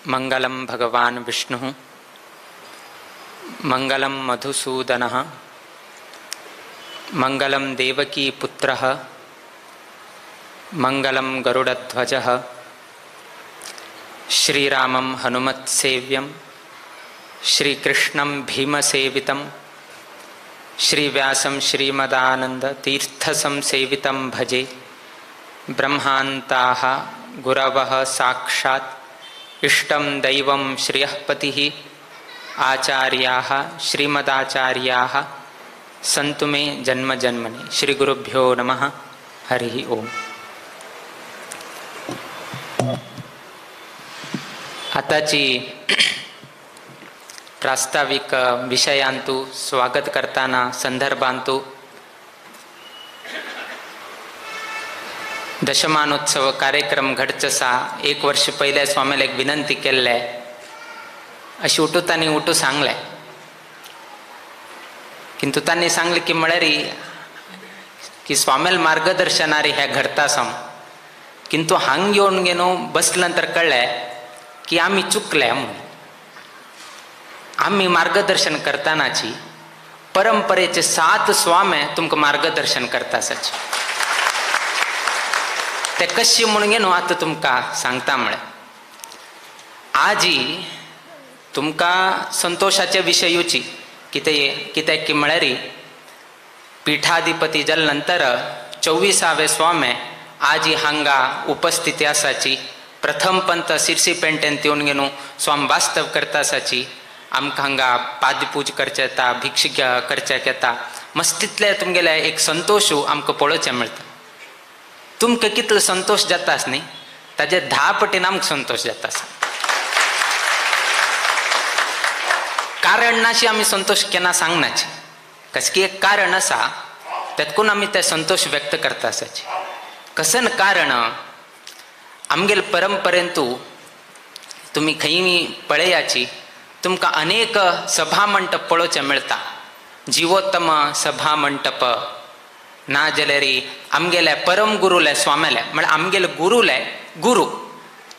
मंगलम भगवान विष्णु मंगलम मधुसूदनः मंगलम देवकी पुत्रः मंगलम गरुडध्वजः। श्रीरामं हनुमत्सेव्यं श्रीकृष्णं भीमसेवितं श्रीव्यासं श्रीमदानन्दतीर्थसंसेवितं भजे। ब्रह्मान्ताः गुरवः साक्षात् इष्टं दैवं श्रियःपतिः आचार्याः श्रीमदाचार्याः सन्तु मे जन्म जन्मनि। श्री गुरुभ्यो नमः। हरिः ओम। आताची प्रास्ताविक विषयांतु स्वागत करताना संदर्भांतु दशमानोत्सव कार्यक्रम घडचसा एक वर्ष पयले स्वामीला एक विनंती केल्ले अशी उठू तांणी उठू सांगले, किंतु तांणी सांगले की म्हळ्यार की स्वामील मार्गदर्शनारी हे घडता सम, किंतु हांग येवन घेवन बसले नंतर कळ्ळें की आमी चुकले म्हणून। आमी मार्गदर्शन करतानाची परंपरेचे 7 स्वामे तुमकां मार्गदर्शन करता आसाचे, ते कशी म्हणून न्हू आतां तुमकां सांगता म्हळें। आजी तुमकां संतोषाचे विशयूची कितें कित्याक की म्हळ्यार पीठाधिपती जाले नंतर 24वे स्वामे आजी हांगा उपस्थिती आसाची। प्रथम पंत सिरसी पेंटेन येवन घेवन स्वाम वास्तव करता आसाची, आमकां हांगा पादपूज करचें येता, भिक्षा करच्याक येता, मस्तींतले तुमगेले एक संतोशू आमकां पळोवचें मेळटा। तुमकां कितलो संतोश जाता आस न्ही ताजे 10 पटीन आमकां संतोश जाता आसा। कारण नाशी आमी संतोश केन्ना सांगनाची, कसकी एक कारण आसा तेतकून आमी ते संतोश व्यक्त करता आसाची। कसन कारण आमगेले परंपरेंतू तुमी खंय पळयाची तुमकां अनेक सभा मंटप पळोवचें मेळटा। जिवोत्तम सभा मंटप ना जाल्यार आमगेले परम गुरुले स्वामेले म्हळ्यार आमगेले गुरुले गुरु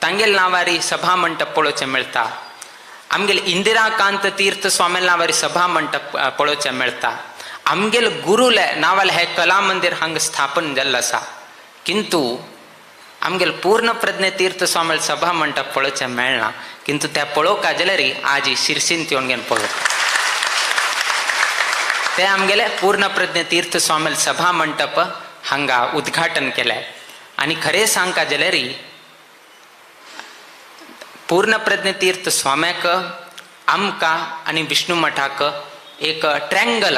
तांगेले नांवारी सभा मंटप पळोवचें मेळटा। आमगेले इंदिराकांत तीर्थ स्वामेले नांवारी सभा मंटप पळोवचें मेळटा। आमगेले गुरुले नांवाले हे कला मंदिर हांगा स्थापन जाल्लें आसा, किंतु आमगेले पूर्ण प्रज्ञ तीर्थ स्वामेले सभा मंटप पळोवचें मेळना, किंतु त्या पळोवका जाल्यार आजी शिरसीन येवन घेवन पळोवता ते आमगेले पूर्ण प्रज्ञ तीर्थ स्वामेले सभा मंटप हांगा उद्घाटन केलें। आनी खरें सांगका जाल्यार पूर्ण प्रज्ञ तीर्थ स्वाम्याक आमकां आनी विष्णु मठाक एक ट्रँगल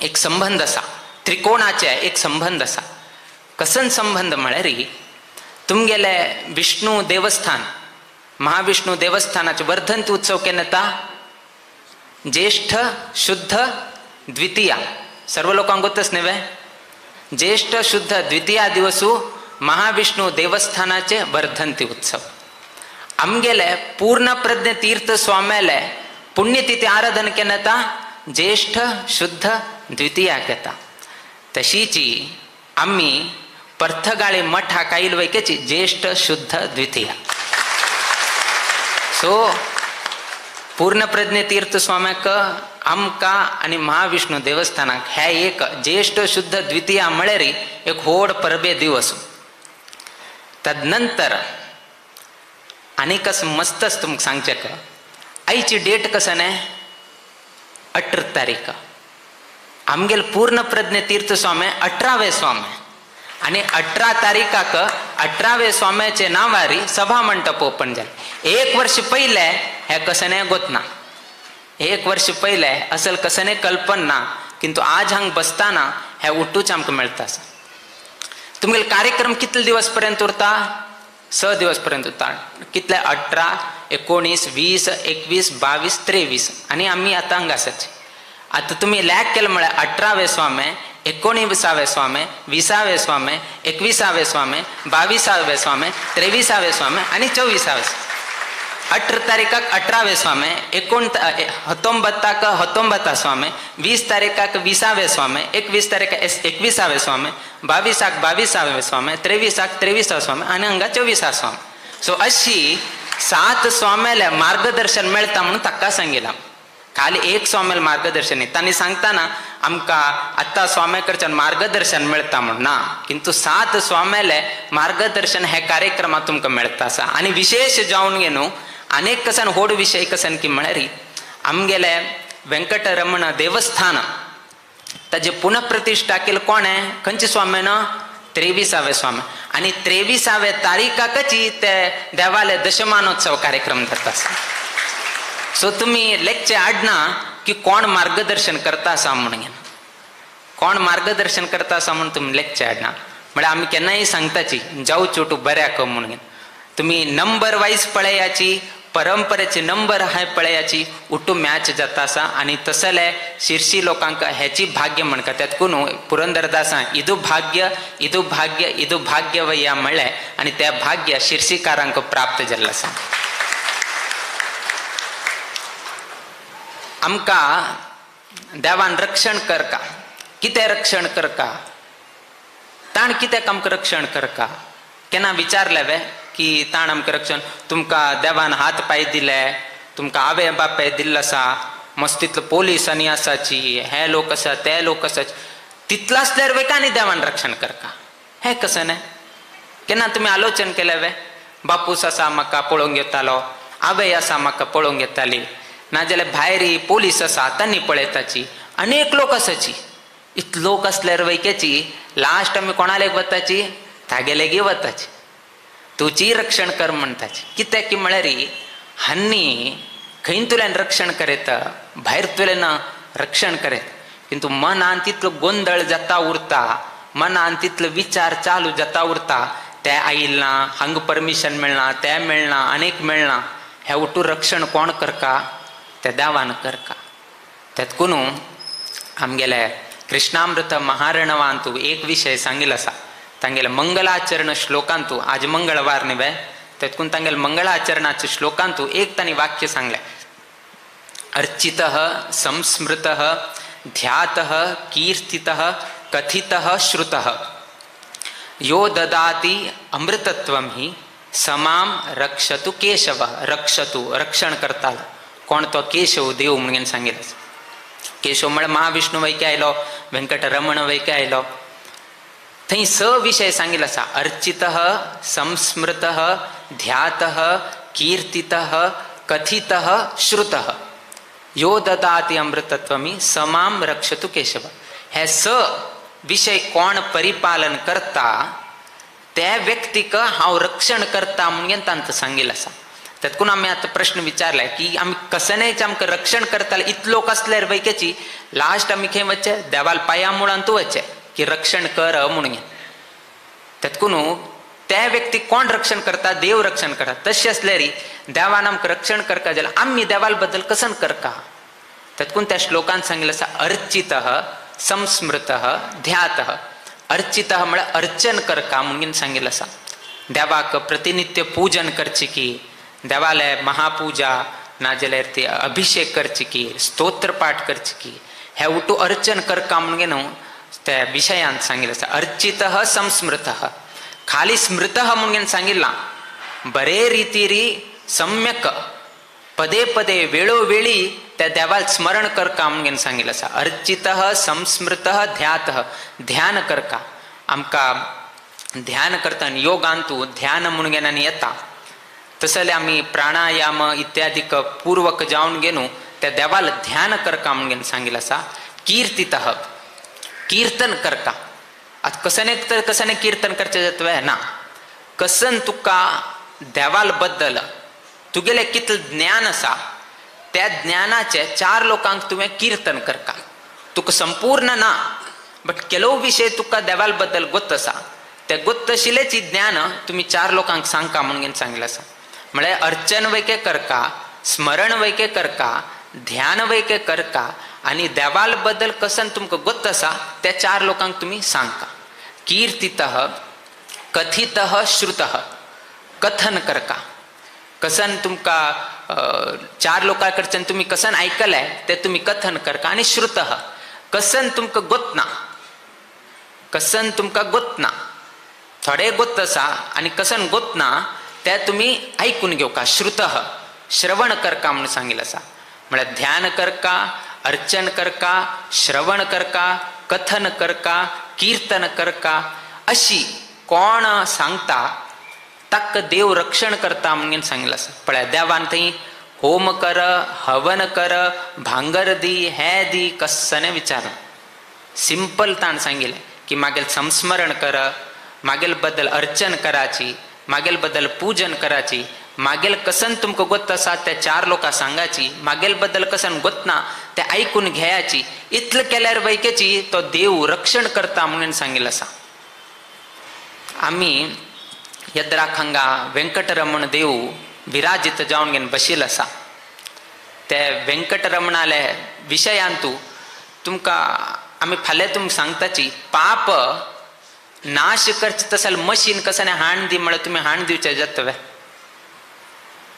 एक संबंध आसा, त्रिकोणाचे एक संबंध आसा। कसन संबंध म्हळ्यार तुमगेले विष्णु देवस्थान महाविष्णु देवस्थानाचे वर्धंती उत्सव केन्ना येता? ज्येष्ठ शुद्ध द्वितीया। सर्व लोकांक गोतच न्ही वे? ज्येष्ठ शुद्ध द्वितीया दिवसू महाविष्णु देवस्थानाचे वर्धंती उत्सव। आमगेले पूर्ण प्रज्ञ तीर्थ स्वाम्याले पुण्यतिथी आराधन केन्ना येता? ज्येष्ठ शुद्ध द्वितीया येता। तशीची आमी पर्तगाळी मठाक आयल वैकेची ज्येष्ठ शुद्ध द्वितीया। सो पूर्ण प्रज्ञ तीर्थ स्वाम्याक आमकां आनी महाविष्णु देवस्थानाक हे एक ज्येष्ठ शुद्ध द्वितीया म्हळ्यार एक व्हड परबे दिवस। तदनंतर आनी कस मस्तच तुमकां सांगचें आयची डेट कसं न्ही 18 तारीख। आमगेले पूर्ण प्रज्ञ तीर्थ स्वामी 18वे स्वामी आनी 18 तारीखाक 18वे स्वाम्याचे नांवारी सभा मंटप ओपन जालें। एक वर्ष पयलें हें कसनें गोतना, एक वर्ष पयलें असल कसनें कल्पना ना, किंतु आज हांगा बसताना हें उठूच आमकां मेळटा आसा। तुमगेले कार्यक्रम कितले दिवस पर्यंत उरता? 6 दिवस पर्यंत उरता। कितले? 18, 19, 20, 21, 22, 23 आनी आमी आतां हांगा आसाचे। आतां तुमी लॅक केलें म्हळ्यार 18वे स्वामे, 19वे स्वामे, 20वे स्वामे, 21वे स्वामे, 22वे स्वामे, 23वे स्वामे आनी 24वे। 18 तारीखाक 18वे स्वामे, 19 19 स्वामे, 20 तारीखाक 20वे स्वामे, 21 तारीखाक 21वे स्वामे, 22 22वे स्वामे, 23 23 स्वामे आनी हांगा 24 स्वामे। सो अशी सात स्वाम्याले मार्गदर्शन मेळता म्हणून ताका सांगिला. खाली एक स्वाम्याले मार्गदर्शन न्ही, तांणी सांगताना आमकां आतां स्वाम्या कडच्यान मार्गदर्शन मेळता म्हणून ना, किंतु सात स्वाम्याले मार्गदर्शन हे कार्यक्रमात तुमकां मेळता आसा. आनी विशेष जावन गे न्हू अनेक कसन होड विशय कसन की म्हळ्यार आमगेले वेंकटरमण देवस्थान ताजे पुनःप्रतिष्ठा केलं कोण आहे, खंयचे स्वाम्यान, 23वे स्वामी. आनी 23वे तारीखाकची ते देवाले दशमानोत्सव कार्यक्रम जाता. सो तुमी लेखचे आडना की कोण मार्गदर्शन करता आसा म्हणून, कोण मार्गदर्शन करता आसा म्हणून तुमी लेखचे आडना. म्हळ्यार आमी केन्नाय सांगताची जावचो टू बऱ्याक म्हणून. तुमी नंबर वायज पळयाची, परंपरेचे नंबर हाय पळयाची, उठू मॅच जाता आसा. आनी तसले शिरशी लोकांक हेची भाग्य म्हणटा. त्यातकून पुरंदरदासान इदू भाग्य इदू भाग्य इदू भाग्य वया म्हणलें आनी त्या भाग्य शिरसीकारांक प्राप्त जाल्लें आसा. आमकां देवान रक्षण करका, कितें रक्षण करका, ताण कित्याक आमकां रक्षण करका, केन्ना विचारलें वे की ताण आमकां रक्षण, तुमकां देवान हात पांय दिले, तुमकां आवय बापाय दिल्लो आसा, मस्त तितलो पोलिसांनी आसाची, हे लोक आसा ते लोक आसाची, तितलो आसल्यार वे आनी देवान रक्षण करका, हें कशें न्हय? केन्ना तुमी आलोचन केलें वे? बापूस आसा म्हाका पळोवंक येतालो, आवय आसा म्हाका पळोवंक येताली, नाजाल्यार भायर पोलीस आसा तांणी पळयताची, अनेक लोक आसाची. इतलो लोक आसल्यार वैक्याची लास्ट आमी कोणालेक वताची, तागेलेगी वताची, तुजी रक्षण कर म्हणटाची. कित्याक की म्हळ्यार हांणी खंय तुल्यान रक्षण करेत, भायर तुल्यान रक्षण करेत, किंतु मनान तितलो गोंदळ जाता उरता, मनान तितलो विचार चालू जाता उरता, ते आयल ना, हांगा परमिशन मेळना, ते मेळना, अनेक मेळना, हे उठू रक्षण कोण करका, ते देवान करका. तेतकून आमगेले कृष्णामृत महारणवांतू एक विशय सांगिल्लो आसा, तांगेले मंगलाचरण श्लोकांतू, आज मंगळवार न्ही वे, तेतकून तांगेले मंगलाचरणाचे श्लोकांतू एक तांणी वाक्य सांगलें, अर्चितः संस्मृतः ध्यातः कीर्तितः कथितः श्रुतः यो ददाति अमृतत्वं हि समां रक्षतु केशव. रक्षतु रक्षण करता कोण, तो केशव देव म्हणून सांगितलं. केशव म्हळ्यार महाविष्णू वैके आयलो, वेंकटरमण वैके आयलो. थंय स विशय सांगिल्लो आसा, अर्चितः संस्मृतः ध्यातः कीर्तितः कथितः श्रुतः यो ददाति अमृतत्वमी समां रक्षतु केशव. हे स विशय कोण परिपालन करता त्या व्यक्तीक हांव रक्षण करता म्हणून तांकां सांगिल्लें आसा. तेतकून आमी आतां प्रश्न विचारलाय की आमी कसनेच आमकां रक्षण करताले, इतलो कसल्यार वैकेची लास्ट आमी खंय वचचे, देवाल पांया मुळांतू वचचे की रक्षण कर म्हणून. तेतकून त्या व्यक्ती कोण रक्षण करता, देव रक्षण करता. तशें आसल्यार देवान आमकां रक्षण करका जाल्यार आमी देवाल बद्दल कसन करका. तेतकून त्या श्लोकान सांगिल्लें आसा, अर्चितः संस्मृतः ध्यातः. अर्चितः म्हळ्यार अर्चन करका म्हणून सांगिल्लें आसा. देवाक प्रतिनित्य पूजन करची की, देवाले महापूजा नाजाल्यार ती अभिषेक करची की, स्तोत्र पाठ करची की, हे उठू अर्चन करका म्हणून न्हू त्या विशयांत सांगिल्लें आसा. अर्चितः संस्मृतः, खाली स्मृतः म्हणून सांगिल्लां, बरे रितीरी सम्यक पदे पदे वेळोवेळी त्या देवाक स्मरण करका म्हणून सांगिल्लें आसा. अर्चितः संस्मृतः ध्यातः, ध्यान करका. आमकां ध्यान करतना योगांतू ध्यान म्हणून आनी येता, तसले आमी प्राणायाम इत्यादी पूर्वक जावन घेवन त्या देवाल ध्यान करका म्हणून सांगिल्लें आसा. कीर्तितः, कीर्तन करका. आतां कसने तर कसने कीर्तन करचें जाता ना, कसन तुका देवाल बद्दल तुगेलें कितलें ज्ञान आसा त्या ज्ञानाचें चार लोकांक तुवें कीर्तन करका. तुका संपूर्ण ना बट ಕೆಲವು विशय तुका देवाल बद्दल गोत आसा, त्या गोत आशिल्लेची ज्ञान तुमी चार लोकांक सांगका म्हणून सांगिल्लें आसा. म्हळ्यार अर्चन वैके करका, स्मरण वैके करका, ध्यान वैके करका आनी देवाल बद्दल कसन तुमकां गोत आसा त्या चार लोकांक तुमी सांगका. कीर्तितः कथितः श्रुतः, कथन करका. कसन तुमकां चार लोकां कडच्यान तुमी कसन आयकलें तें तुमी कथन करका. आनी श्रुतः, कसन तुमकां गोतना, कसन तुमकां गोतना, थोडे गोत आसा आनी कसन गोतना ते तुमी आयकून घेवका. श्रुत श्रवण करका म्हणून सांगिल्लें आसा. म्हळ्यार ध्यान करका, अर्चन करका, श्रवण करका, कथन करका, कीर्तन करका, अशी कोण सांगता ताका देव रक्षण करता म्हणून सांगिल्लें आसा. पळय देवान थंय होम कर, हवन कर, भांगर दी, हे दी कस्सने विचार. सिंपल ताण सांगिल्लें की मागीर संस्मरण कर, मागेल बद्दल अर्चन कराची, मागेल बद्दल पूजन कराची, मागेल कसन तुमकां गोत आसा त्या चार लोकां सांगाची, मागेल बद्दल कसन गोतना ते आयकून घेयाची. इतलें केल्यार वैकेची तो देव रक्षण करता म्हणून सांगिल्लें आसा. आमी यद्राक हांगा वेंकटरमण देव विराजित जावन घेवन बशिल्लो आसा. ते वेंकटरमणाले विशयांतू तुमकां आमी फाल्यां तुमकां सांगताची पाप नाश करचें तशें मशीन कशें हाण दी म्हळ्यार तुमी हाण दिवचें जातवे.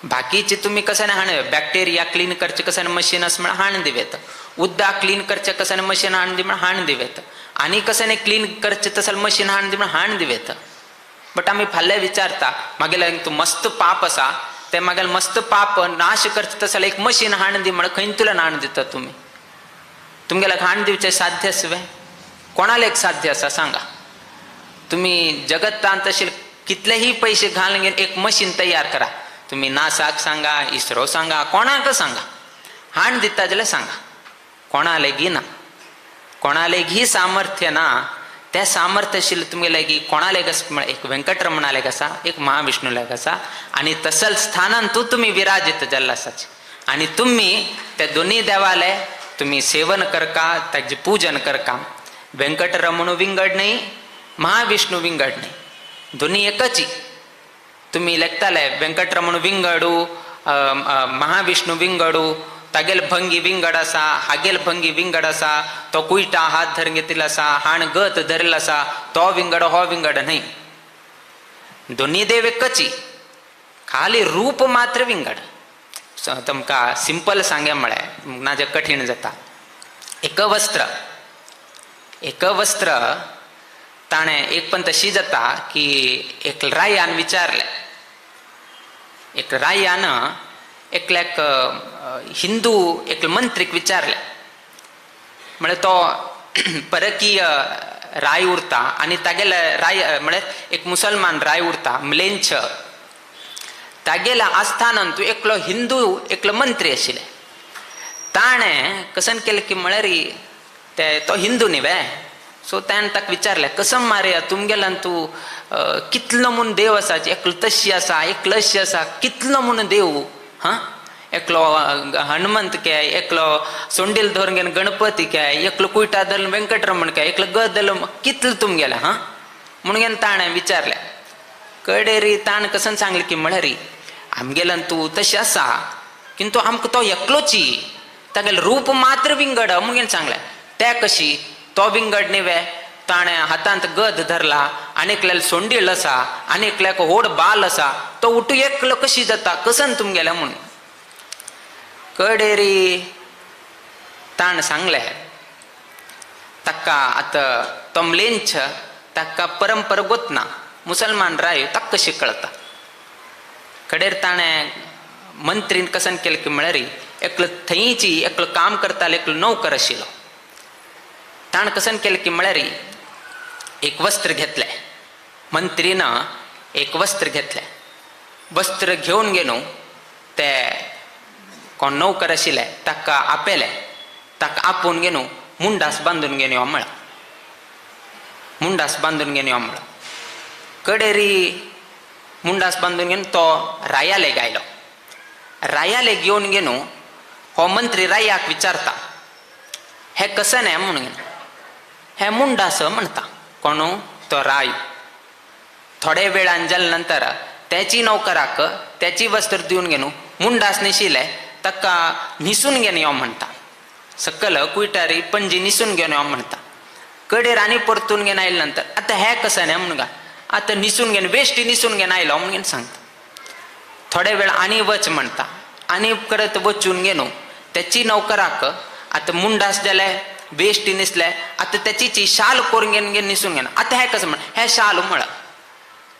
बाकीचे तुमी कशें हाण, बॅक्टेरिया क्लीन करचें कशें मशीन आसा म्हळ्यार हाण दिवेत, उदक क्लीन करचें कशें मशीन हाण दी म्हळ्यार हाण दिवेत, आनी कशें क्लीन करचें तशें मशीन हाण दी म्हळ्यार हाण दिवेत. बट आमी फाल्यां विचारता मागेले तूं मस्त पाप आसा ते मागेले मस्त पाप नाश करचें तशें एक मशीन हाण दी म्हळ्यार खंय तुला हाण दिता तुमी? तुमगेल्याक हाण दिवचें साध्य आसा वे? कोणाक एक साध्य आसा सांगा? तुमी जगत्तांत तशें कितलेही पयशे घालून एक मशीन तयार करा, तुमी नासाक सांगा, इस्रो सांगा, कोणाक सांगा, हाण दिता जाल्यार सांगा, कोणा लेगी ना, कोणा लेगी सामर्थ्य ना. त्या सामर्थ्य आशिल्लें तुमगे लागीं कोणा लेग आसा म्हळ्यार एक वेंकटरमणा लेग आसा, एक महाविष्णू लेग आसा, आनी तसल स्थानान तूं तुमी विराजित जाल्ले आसाची. आनी तुमी त्या दोनी देवाले तुमी सेवन करका, ताजें पूजन करका. वेंकटरमणू विंगड न्ही, महाविष्णू विंगड न्ही, दोनी एकची. तुमी लेखताले वेंकटरमण विंगडू, महाविष्णू विंगडू, तागेल भंगी विंगड आसा, हागेल भंगी विंगड आसा, तो कुयटा हात धरून घेतिल्लो आसा, हाण गत धरिल्लो आसा, तो विंगड हो विंगड न्ही. दोनी देव एकची, खाली रूप मात्र विंगड. तुमकां सिंपल सांगे म्हळ्यार नाजाल्यार कठीण जाता. एक वस्त्र, एक वस्त्र ताणें एक पण तशी जाता की एक रायान विचारलें, एक रायान एकल्याक हिंदू एक मंत्रीक विचारलें, म्हळ्यार तो परकीय राय उरता आनी तागेले राय म्हळ्यार एक मुसलमान राय उरता म्लेंछ, तागेल्या आस्थानान तूं एकलो हिंदू एकलो मंत्री आशिल्ले. ताणें कसन केलें की म्हळ्यार ते तो हिंदू न्ही वे, सो ताणें ताका विचारलें कसम मारया तुमगेल्यान तूं कितलो म्हूण देव आसा, एकलो तशी आसा, एकलो अशी आसा, कितलो म्हूण देव, हां, एकलो हनुमंत के, एकलो सोंडील धरून घेवन गणपती के, एकलो कुयटा धरून वेंकटरमण के, एकलो गद धरून, कितलो तुमगेलें, हां म्हणून घेवन ताणें विचारलें. कडेरी ताणें कसन सांगलें की म्हळ्यार आमगेल्यान तूं तशें आसा किंतु आमकां तो एकलोची, तागेलें रूप मात्र विंगड म्हणून घेवन सांगलें. ते कशी तो विंगड न्ही वे, ताणें हातांत गद धरला आनी एकल्याक सोंडील आसा आनी एकल्याक व्हड बाल आसा, तो उठू एकलो कशी जाता कसन तुमगेलें म्हणून. कडेरी ताणें सांगलें ताका आतां तो म्लेंछ ताका परंपरा गोतना, मुसलमान राय ताका कशी कळता. कडेर ताणें मंत्रीन कसन केलें की म्हळ्यार एकलो थंयची एकलो काम करतालो एकलो नोकर आशिल्लो, ताणें कसन केलें की म्हळ्यार एक वस्त्र घेतलें, मंत्रीन एक वस्त्र घेतलें, वस्त्र घेवन गेलो ते कोण नोकर आशिल्ले ताका आपयलें, ताका आपोवन घेवन मुंडास बांदून घेवन यो म्हळ्यां, मुंडास बांदून घेवन यो म्हळ्यां. कडेरी मुंडास बांदून घेवन तो रायालेग आयलो. रायालेग येवन घेवन हो मंत्री रायाक विचारता हें कशें न्ही म्हणून घेवन, हें मुंडास म्हणटा कोणू तो राय. थोडे वेळान जाले नंतर त्याची नौकराक त्याची वस्त्र दिवन घेवन मुंडास न्हेशिल्लें ताका न्हिसून घेवन यो म्हणटा, सकल कुयटारी पणजी न्हिसून घेवन यो म्हणटा. कडेर आनी परतून घेवन आयले नंतर आतां हें कशें न्ही म्हणून आतां न्हिसून घेवन बेश्टी न्हिसून घेवन आयलो म्हणून घेवन सांगता. थोडे वेळ आनी वच म्हणटा, आनी परत वचून घेवन त्याची नौकराक आतां मुंडास जाले बेश्टी न्हिसले आतां त्याची शाल करून घेवन घेवन न्हिसून घेवन आतां हें कशें म्हण हें शाल म्हळां.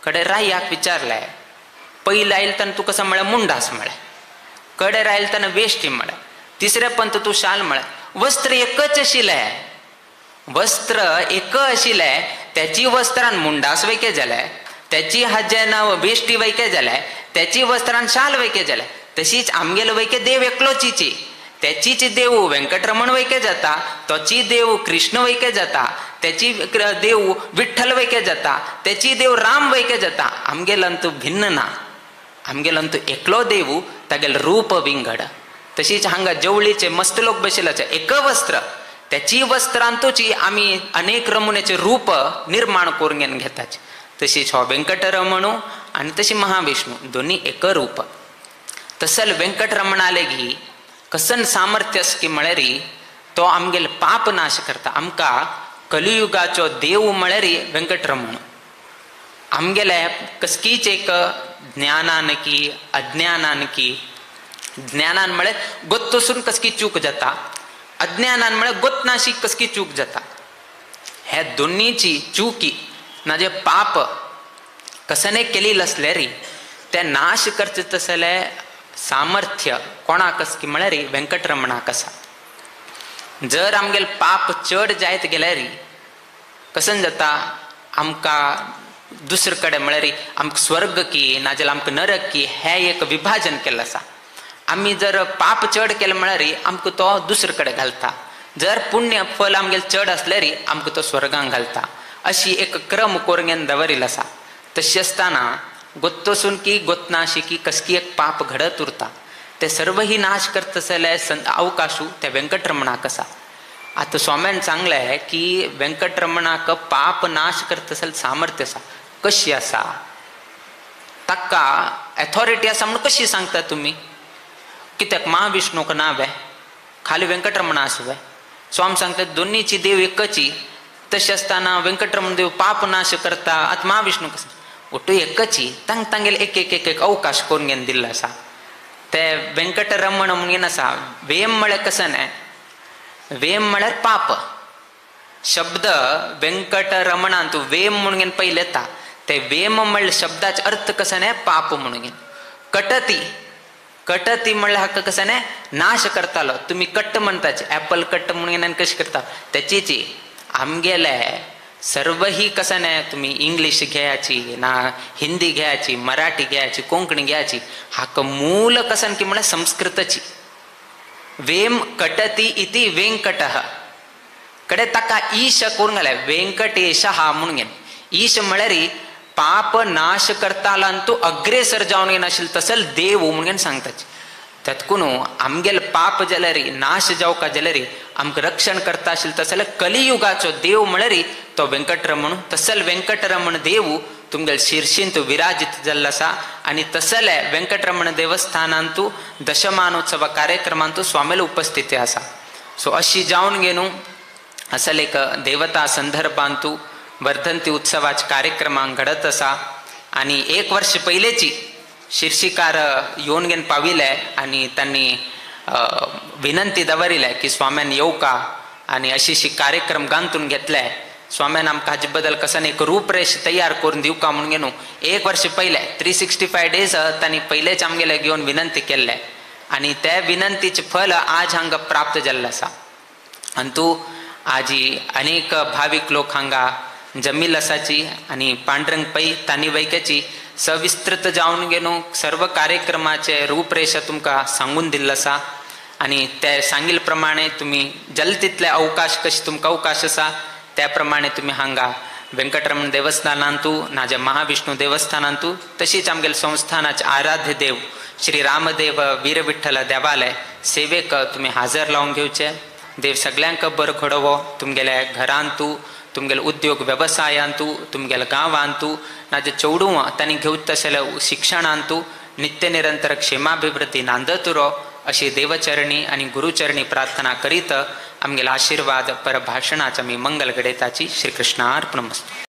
कडेन रायाक विचारलें पयलीं आयले तेन्ना तूं कसो म्हळ्यार मुंडास म्हळ्यार, कडेर आयले तेन्ना वेश्टी म्हळ्यार, तिसऱ्या पंत तूं शाल म्हळ्यार. वस्त्र एकच आशिल्लें, वस्त्र एक आशिल्लें, त्याची वस्त्रान मुंडास वैके जालें, त्याची हाजें नांव वेश्टी वैके जालें, त्याची वस्त्रान शाल वैके जालें. तशीच आमगेलो वैके देव एकलोचीची, त्याचीच देव वेंकटरमण वैके जाता, तोची देव कृष्ण वैके जाता, त्याची देव विठ्ठल वैके जाता, त्याची देव राम वैके जाता. आमगेलो भिन्न ना, आमगेलो एकलो देव, तागेलो रूप विंगड. तशीच हांगा जवळीचे मस्त लोक बशिल्ले एक वस्त्र, त्याची वस्त्रांतूची आमी अनेक नमुन्याचे रूप निर्माण करून घेताच. तशीच हो वेंकटरमणू आनी तशी महाविष्णू दोन्ही एक रूप. तसल वेंकटरमणाले गी कसन सामर्थ्य की म्हळ्यार तो आमगेले पाप नाश करता. आमकां कलियुगाचो देव म्हळ्यार वेंकटरमण. आमगेले कसकीच एक ज्ञानान की अज्ञानान की, ज्ञानान म्हळ्यार गोत्तसून कसकी चूक जाता, अज्ञानान म्हळ्यार गोतनाशी कसकी चूक जाता. ह्या दोन्हीची चुकी ना जे पाप कसने केली आसले री ते नाश करचे तसले सामर्थ्य कोणाक की म्हळ्यार वेंकटरमणाक आसा. जर आमगेले पाप चड जायत गेल्यार कसन जाता आमकां दुसरे कडेन म्हळ्यार आमकां स्वर्ग की नाजाल्यार आमकां नरक की हें एक विभाजन केल्लें आसा. आमी जर पाप चड केलें म्हळ्यार आमकां तो दुसरे कडेन घालता, जर पुण्य फल आमगेलें चड आसल्यार आमकां तो स्वर्गांक घालता. अशी एक क्रम करून दवरिल्लो आसा. तशी आसतना गोत्तसून की गोतनाशी की कसकी एक पाप घडत उरता ते सर्वही नाश करता जाल्यार अवकाशू त्या वेंकटरमणाक आसा. आतां स्वाम्यान सांगलें की वेंकटरमणाक पाप नाश करता जाल्यार सामर्थ्य आसा. कशी आसा ताका एथॉरिटी आसा म्हणून कशी सांगता तुमी? कित्याक महाविष्णूक ना वे, खाली वेंकटरमणा आसा वे? स्वामी सांगता दोन्हीची देव एकची. तशें आसतना वेंकटरमण देव पाप नाश करता, आतां महाविष्णू कसो ओटू एकची. तांक तांगेले एक एक एक एक अवकाश करून घेवन दिल्लो आसा. ते वेंकटरमण म्हणून आसा. वेम म्हळ्यार कसं न्हय, वेम म्हळ्यार पाप. शब्द वेंकटरमणान तूं वेम म्हणून पयलें येता. ते वेम म्हणल्या शब्दाचो अर्थ कसो न्हय पाप म्हणून. कटती, कटती म्हणल्यार हाका कसं न्हय नाश करतालो. तुमी कट्ट म्हणटाचे, एपल कट्ट म्हणून कशें करता त्याचीची. आमगेले सर्वही कसं न्हय तुमी इंग्लीश घेयाची ना हिंदी घेयाची मराठी घेयाची कोंकणी घेयाची, हाका मूल कसं की म्हळ्यार संस्कृतची. वेम कटती इति वेंकटः कडे ताका ईश करून घाले वेंकटेश हा म्हणून घेन. ईश म्हळ्यार पाप नाश करताला तूं अग्रेसर जावन घेन आशिल्लो तसल देव म्हणून सांगताच. त्यातकून आमगेले पाप जाल्यार नाश जावका जाल्यार आमकां रक्षण करता आशिल्लो तसले कलियुगाचो देव म्हळ्यार तो वेंकटरमण. तसल वेंकटरमण देव तुमगेले शिर्शींत विराजित जाल्लो आसा. आनी तसले वेंकटरमण देवस्थानांतू दशमानोत्सव कार्यक्रमांतू स्वामीले उपस्थिती आसा. सो अशी जावन घेनू असल एक देवता संदर्भांतू वर्धंती उत्सवाच्या कार्यक्रमांक घडत आसा. आनी एक वर्ष पयलेची शिर्शीकार येवन घेवन पाविले आनी तांणी विनंती दवरिले की स्वाम्यान येवका आनी अशी अशी कार्यक्रम गांथून घेतले. स्वाम्यान आमकां हाजे बद्दल कसं एक रूपरेश तयार करून दिवका म्हणून घेवन एक वर्ष पयले 365 डेज तांणी पयलेच आमगेले घेवन विनंती केल्ले आनी त्या विनंतीचें फल आज हांगा प्राप्त जाल्लें आसा. आनी तूं आजी अनेक भावीक लोक हांगा जमील आसाची आनी पांडुरंग पै तांणी वैक्याची सविस्तृत जावन घेवन सर्व कार्यक्रमाचे रूपरेशा तुमकां सांगून दिल्लो आसा. आनी ते सांगिल्ले प्रमाणे तुमी जल तितले अवकाश कशे तुमकां अवकाश आसा त्या प्रमाणे तुमी हांगा वेंकटरमण देवस्थानांतू नाजाल्यार महाविष्णू देवस्थानांतू तशीच आमगेले संस्थानाचे आराध्य देव श्री रामदेव वीरविठ्ठल देवालय सेवेक तुमी हाजर लावन घेवचे. देव सगळ्यांक बरो घडोवो, तुमगेल्या घरांतू, तुमगेले उद्योग वेवसायांतू, तुमगेल्या गांवांतू नाजाल्यार चेडूं तांणी घेवचे तशें शिक्षणांतू नित्य निरंतर क्षेमाभिवृद्धी नांदत उरो अशी देवचरणी आनी गुरुचरणी प्रार्थना करीत आमगेले आशीर्वाद परभाषणाच आमी मंगल घडयताची. श्रीकृष्णार्पणमस्तु.